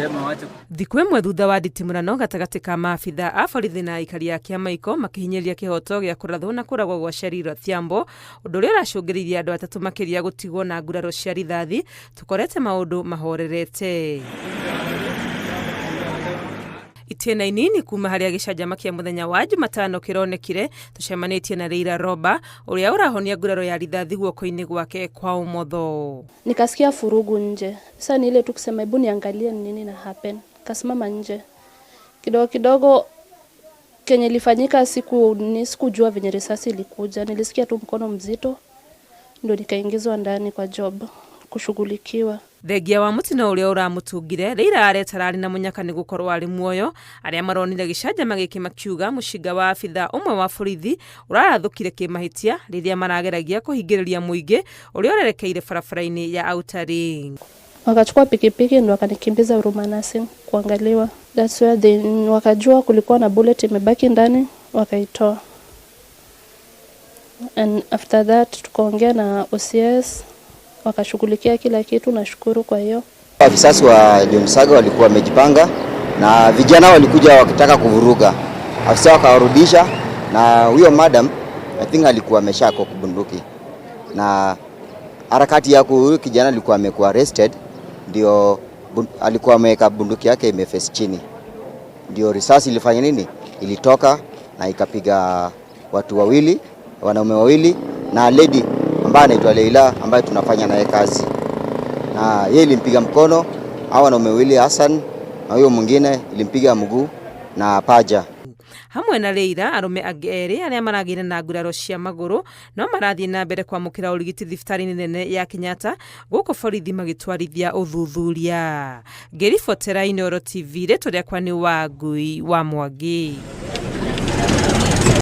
Kusema wache Thikũ ĩmwe thutha wa nditimũrano gatagatĩ ka maabitha a borithi na aikari a Kĩamaiko makĩhinyĩrĩria kĩhoto gĩa kũrathwo na kũragwo gwa Cheryl Odhiambo, ũndũ ũrĩa ũracũngĩrĩirie andũ atatũ makĩria gũtigwo na nguraro cia rithathi, tũkorete maũndũ mahorerete. Itĩna inini kuma harĩa gĩcanjama kĩa mũthenya wa Jumatano kĩronekire, tũcemanĩtie na Leila Roba ũrĩa ũrahonia nguraro ya rithathi guoko-inĩ gwake kwa ũmotho. Nikasikia vurugu nje. Sasa ni ile tu kusema hebu niangalie ni nini na happen. Kasimama nje. Kidogo kidogo kenye ilifanyika siku ni sikujua venye risasi ilikuja. Nilisikia tu mkono mzito ndio nikaingizwa ndani kwa job kushughulikiwa. Thengia wa mũtino ũrĩa ũramũtungire, Leila areta arĩ na mũnyaka nĩ gũkorwo arĩ muoyo. Arĩa maronire gĩcanjama gĩkĩ makiuga mũcinga wa abitha ũmwe wa borithi ũrarathũkire kĩmahĩtia rĩrĩa marageragia kũhingĩrĩria mũingĩ ũrĩa ũrerekeire barabara-inĩ ya Outer Ring. Wakachukua pikipiki ndo wakanikimbiza Huruma Nursing kuangaliwa. That's where they wakajua kulikuwa na bullet imebaki ndani, wakaitoa. And after that tukaongea na OCS, wakashughulikia kila kitu, nashukuru kwa hiyo. Afisa wa John Saga walikuwa wamejipanga na vijana walikuja wakitaka kuvuruga, afisa wakawarudisha, na huyo madam I think alikuwa ameshako kubunduki, na harakati ya huyu kijana alikuwa amekuwa arrested, ndio alikuwa ameweka bunduki yake imeface chini, ndio risasi ilifanya nini, ilitoka na ikapiga watu wawili, wanaume wawili na lady ambaye anaitwa Leila ambaye tunafanya naye kazi, na yeye ilimpiga mkono, hao wanaume wawili Hassan na huyo mwingine ilimpiga mguu na paja. Hamwe na Leila, arũme angĩ erĩ arĩa maragĩire na nguraro cia magũrũ no marathiĩ na mbere kwamũkĩra ũrigiti thibitarĩ-inĩ nene ya Kenyatta, gũkũ borithi magĩtwarithia ũthuthuria. Ngĩribotera Inooro TV, rĩtwa rĩakwa nĩ Wangui wa Mwangi.